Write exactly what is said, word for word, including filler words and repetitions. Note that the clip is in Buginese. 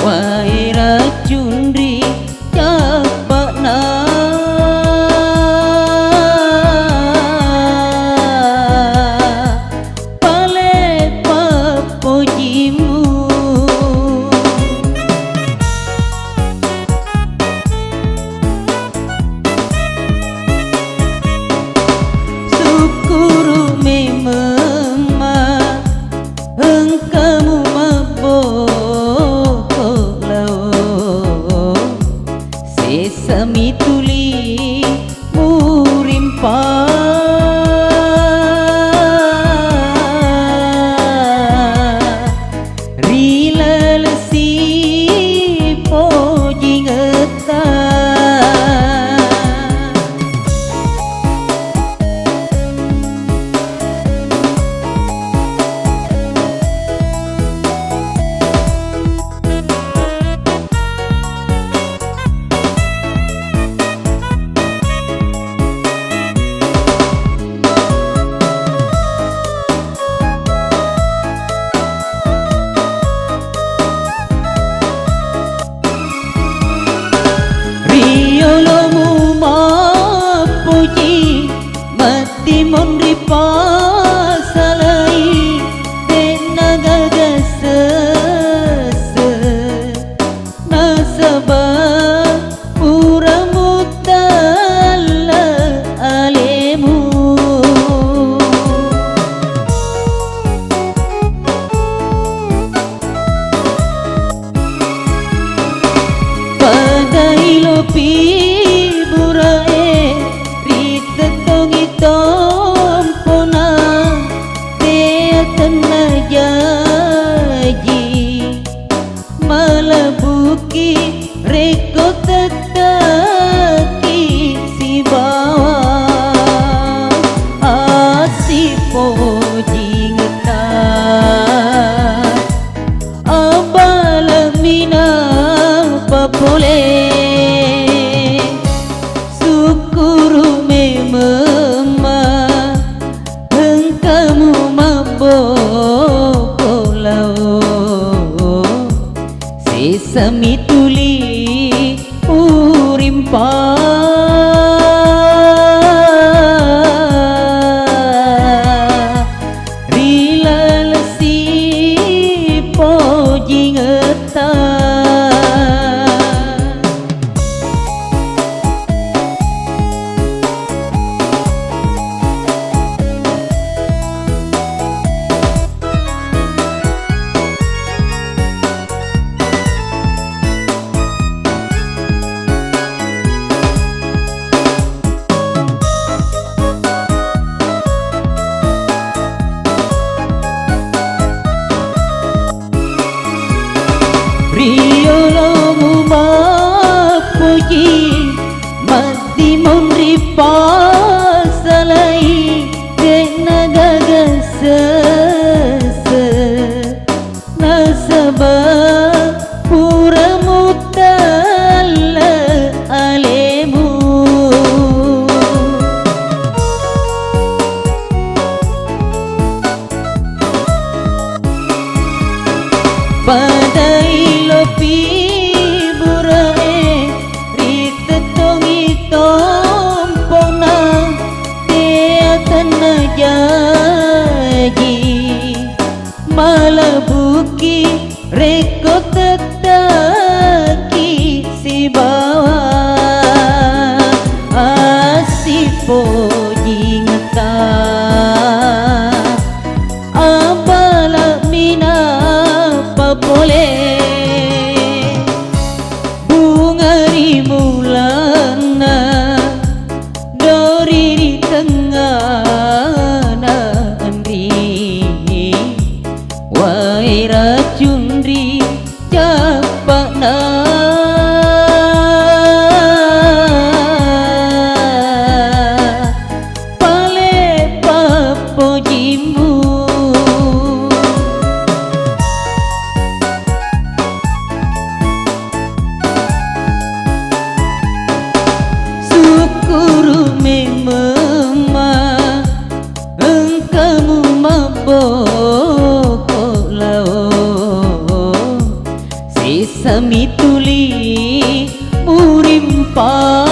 Wae racunri cappa'na, pale pappojimu. Sukkuru mememma engkamu mabboko lao, sesami tuli murimpa ri laleng sipojingetta. Riyolomu mappuji, mattimung ripasalai, de'na gaga sesse. Nasaba pura mutalla alemu. Padai lopi burae, ritettongi tompona, tea tenna jaji. Malebbuki rekko tettaki sibawa assipojingetta. Abbalemmi nappa pole, sukkuru mememma engkamu mabboko lao, sesami tuli urimpa ri laleng sipojingetta. Riyolomu mappuji, mattimung ripasalai, de'na gaga sesse. Nasaba pura mutalla alemu. Padai lopi burae, ritettongi tompona, tea tenna jaji. Malebbuki rekko tettaki sibawa assipojingetta. Abbalemmi nappa pole, bunga ri mulanna, dori ri tengngana, enri wae racunri cappa'na, pale pappojimu. Sukkuru mememma engkamu mabboko lao, sis Sami tuli murimpa